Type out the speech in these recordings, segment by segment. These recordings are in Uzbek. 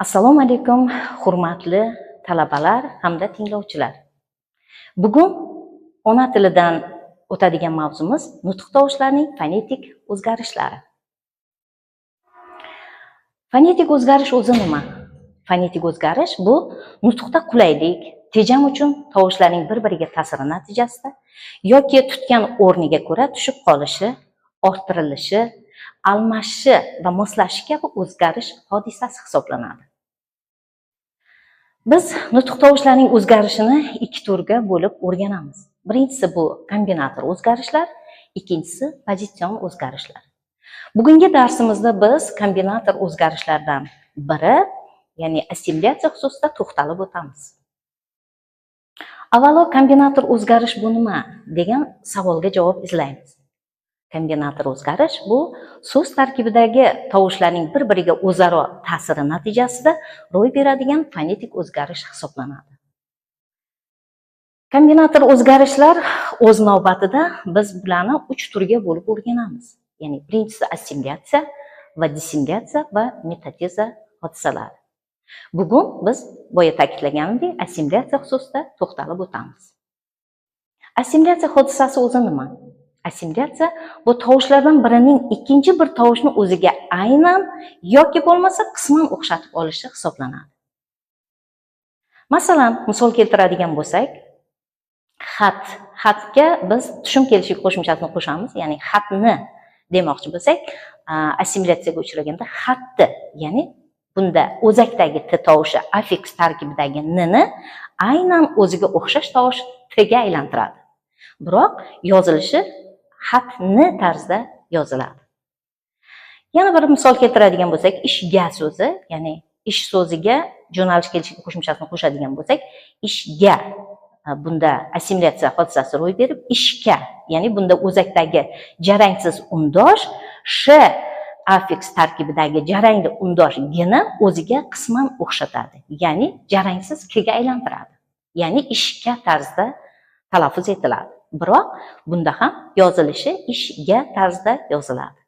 Assalomu alaykum, hurmatli talabalar hamda tinglovchilar. Bugun ona tilidan o'tadigan mavzumiz nutq tovushlarining fonetik o'zgarishlari. Fonetik o'zgarish o'zi nima? Fonetik o'zgarish bu nutqda qulaylik, tejam uchun tovushlarning bir-biriga ta'siri natijasida yoki tutgan o'rniga ko'ra tushib qolishi, orttirilishi, almashishi va moslashishi kabi o'zgarish hodisasi hisoblanadi. Biz nutq tovushlarining o'zgarishini ikki turga bo'lib o'rganamiz. Birinchisi bu kombinator o'zgarishlar, ikkinchisi pozitsion o'zgarishlar. Bugungi darsimizda biz kombinator o'zgarishlardan biri, ya'ni assimilyatsiya xususida to'xtalib o'tamiz. Avvalo kombinator o'zgarish bu nima degan savolga javob izlaymiz. Kombinator o'zgarish bu so'z tarkibidagi tovushlarning bir-biriga o'zaro ta'siri natijasida ro'y beradigan fonetik o'zgarish hisoblanadi. Kombinator o'zgarishlar o'z navbatida biz bularni 3 turga bo'lib o'rganamiz. Ya'ni birinchisi assimilyatsiya va dissimilyatsiya va metateza hodisalari. Bugun biz boya ta'kidlaganimdek assimilyatsiya xususida to'xtalib o'tamiz. Assimilyatsiya hodisasi o'zi nima? Assimilyatsiya bu tovushlardan birining ikkinchi bir tovushni o'ziga aynan yoki bo'lmasa qisman o'xshatib olishi hisoblanadi. Masalan, misol keltiradigan bo'lsak, xat, xatga biz tushum kelishik qo'shimchasini qo'shamiz, ya'ni xatni demoqchi bo'lsak, assimilyatsiyaga uchraganda xatni, ya'ni bunda o'zakdagi t tovushi affiks tarkibidagi n ni aynan o'ziga o'xshash tovush t ga aylantiradi. Biroq yozilishi xatni tarzda yoziladi. Yana bir misol keltiradigan bo'lsak, ishga so'zi, ya'ni ish so'ziga jo'nalish kelishik qo'shimchasini qo'shadigan bo'lsak, ishga, bunda assimilyatsiya hodisasi ro'y berib, ishka, ya'ni bunda o'zakdagi jarangsiz undosh sh affiks tarkibidagi jarangli undosh gni o'ziga qisman o'xshatadi, ya'ni jarangsiz k ga aylantiradi. Ya'ni ishka tarzda talaffuz etiladi. Biroq bunda ham yozilishi ishga tarzda yoziladi.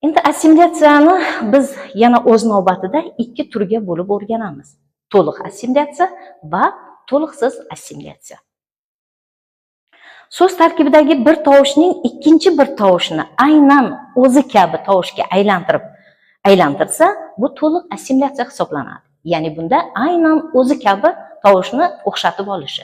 Endi assimilyatsiyani biz yana o'z navbatida ikki turga bo'lib o'rganamiz. To'liq assimilyatsiya va to'liqsiz assimilyatsiya. So'z tarkibidagi bir tovushning ikkinchi bir tovushini aynan o'zi kabi tovushga aylantirsa, bu to'liq assimilyatsiya hisoblanadi. Ya'ni bunda aynan o'zi kabi tovushni o'xshatib olishi.